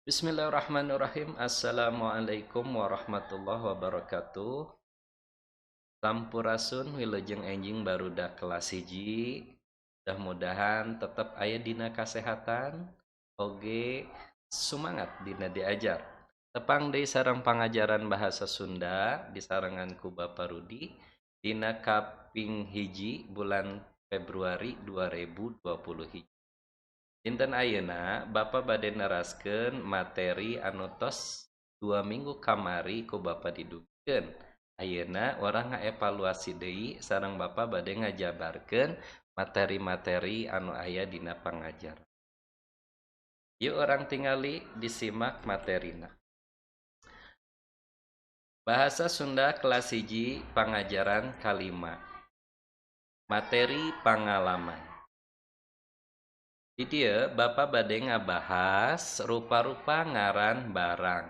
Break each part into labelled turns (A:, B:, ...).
A: Bismillahirrahmanirrahim. Assalamualaikum warahmatullahi wabarakatuh. Sampurasun, wilujeng enjing barudak kelas 1. Mudah-mudahan tetap aya dina kasehatan, oge sumangat dina diajar. Tepang deui sareng pangajaran bahasa Sunda disarengan ku Bapak Rudi dina kaping 1 bulan Februari 2020 hiji. Dinten ayeuna Bapak bade neraskeun materi anu tos 2 minggu kamari ku Bapak didugikeun. Ayeuna urang ngaevaluasi deui sareng Bapak bade ngajabarkeun materi-materi anu aya dina pangajaran. Yuk urang tingali disimak materina. Bahasa Sunda kelas 1 pangajaran kalima. Materi pangalaman. Di dieu Bapak bade ngabahas rupa-rupa ngaran barang.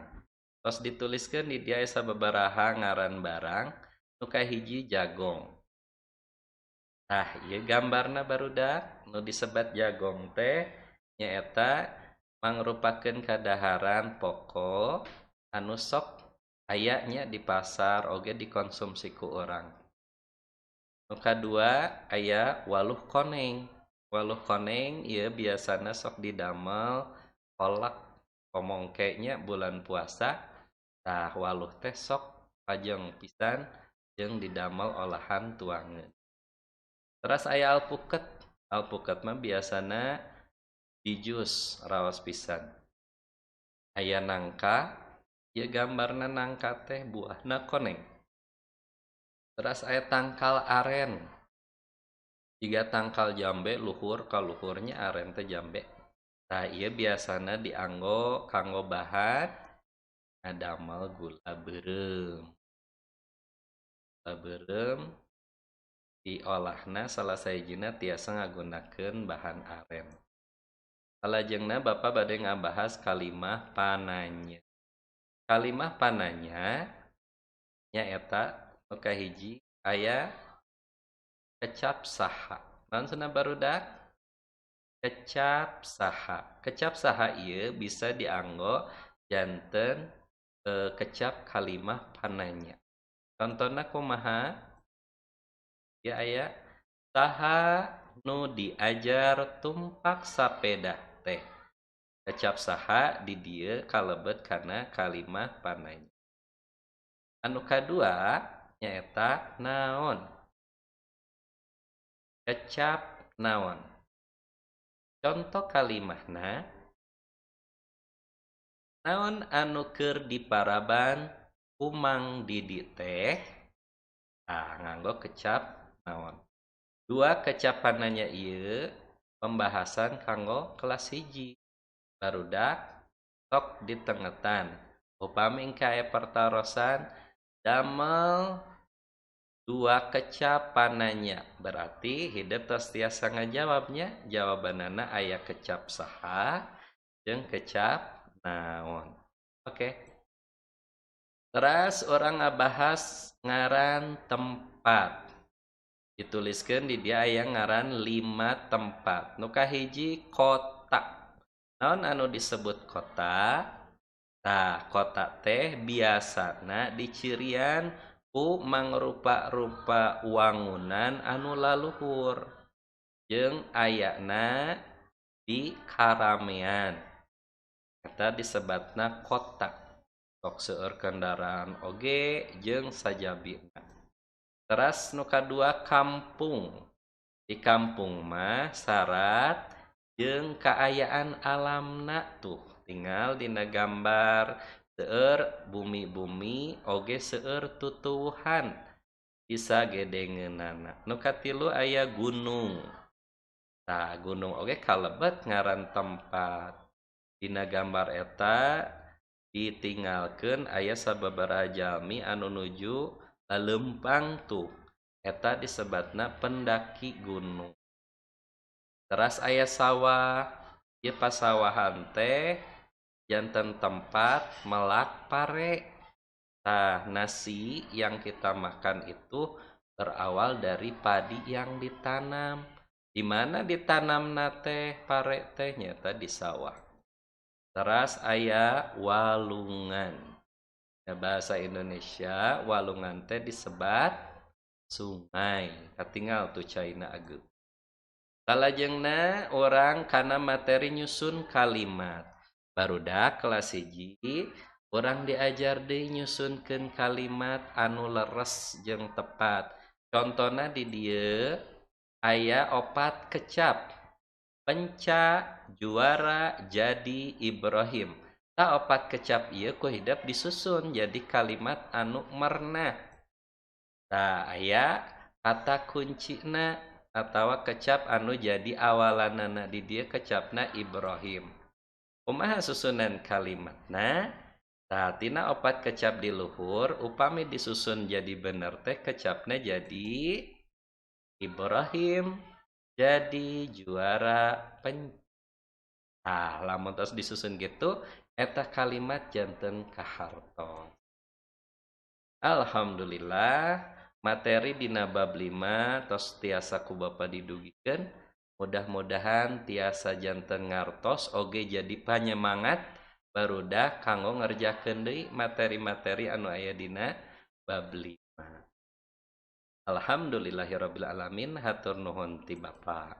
A: Tos dituliskeun di dieu aya sababaraha ngaran barang. Nu kahiji jagong. Tah, ieu gambarna barudak nu disebat jagong teh nyaeta mangrupakeun kadaharan pokok anu sok aya nya di pasar oge dikonsumsi ku urang. Nu kadua aya waluh koneng. Waluh koneng ieu biasana sok didamel kolak komongke nya bulan puasa. Tah waluh teh sok pajeng pisan jeung didamel olahan tuangeun. Teras aya alpuket. Alpuket mah biasana di jus raos pisan. Aya nangka, ieu gambarna nangka teh buahna koneng. Teras aya tangkal aren. Jiga tangkal jambe luhur ka luhurnya aren teh jambe. Tah ieu biasana dianggo kanggo bahan ngadamel gula beureum. Gula beureum diolahna salah sahijina tiasa ngagunakeun bahan aren. Salajengna Bapak bade ngabahas kalimah pananya. Kalimah pananya nyaeta nu kahiji aya kecap saha. Naon cenah barudak? Kecap saha. Kecap saha ieu bisa dianggo janten kecap kalimah pananya. Contona kumaha? Ya aya saha nu diajar tumpak sapeda teh. Kecap saha di dieu kalebet kana kalimah pananya. Anu kadua nyaeta naon. Kecap naon. Contoh kalimahna naon anu keur diparaban ku Mang Didi teh. Tah nganggo kecap naon. Dua kecapananya ieu pembahasan kanggo kelas 1. Barudak tok ditengetan. Upami engke aya pertarosan damel dua kecapananya, berarti hidup tos tiasa ngajawabnya. Jawabanana aya kecap saha jeung kecap naon. Oke. Teras urang ngabahas ngaran tempat. Dituliskeun di dieu aya ngaran 5 tempat. Nu kahiji kota. Naon anu disebut kota? Tah, kota teh biasana dicirian ku mangrupa-rupa wangunan anu laluhur jeung ayana di karamean. Eta disebatna kota. Sok seueur kendaraan oge jeung sajabina. Teras nu kadua kampung. Di kampung mah syarat jeung kaayaan alamna tuh tinggal dina gambar seueur bumi-bumi oge seueur tutuwuhan bisa gedengeunana. Nu katilu aya gunung. Tah gunung oge kalebet ngaran tempat. Dina gambar eta ditinggalkeun aya sababaraha jalmi anu nuju laleumpang tuh. Eta disebatna pendaki gunung. Teras aya sawah. Ieu pasawahan teh janten tempat melak pare. Tah nasi yang kita makan itu berawal dari padi yang ditanam. Di mana ditanamna teh pare teh? Nyata di sawah. Teras aya walungan. Ya, bahasa Indonesia walungan teh disebat sungai. Katingal tuh caina ageung. Salajengna urang kana materi nyusun kalimat. Barudak kelas 1 urang diajar deui nyusunkeun kalimat anu leres jeung tepat. Contona di dieu aya 4 kecap. Penca, juara, jadi, Ibrahim. Ta 4 kecap ieu ku hidep disusun jadi kalimat anu mernah. Ta aya kata kuncina atawa kecap anu jadi awalanana di dieu kecapna Ibrahim. Kumaha susunan kalimatna? Tah tina 4 kecap di luhur upami disusun jadi bener teh kecapna jadi Ibrahim jadi juara pen. Tah lamun tos disusun gitu eta kalimat janten kahartos. Alhamdulillah materi dina bab 5 tos tiasa ku bapa didugikeun. Mudah-mudahan tiasa janten ngartos oge jadi panyemangat barudak kanggo ngerjakeun deui materi-materi anu aya dina bab 5. Alhamdulillahirabbil alamin, hatur nuhun ti bapa.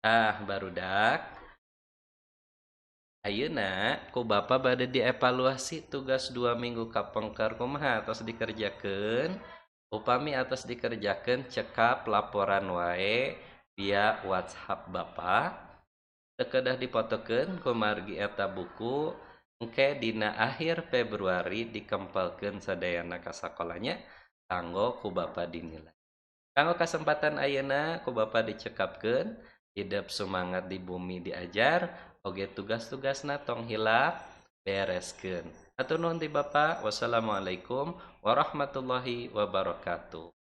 A: Ah barudak ayeuna ku bapa bade dievaluasi tugas 2 minggu kapengker kumaha atos dikerjakeun. Upami atos dikerjakeun cekap laporan wae via WhatsApp bapa. Teu kedah dipotokeun kumargi eta buku engke dina akhir Februari dikempelkeun sadayana ka sakolanya kanggo ku bapa dinilai. Kanggo kasempatan ayeuna ku bapa dicekapkeun hidep semangat di bumi diajar oge tugas-tugasna tong hilap bereskeun. Hatur nuhun ti Bapak. Wassalamualaikum warahmatullahi wabarakatuh.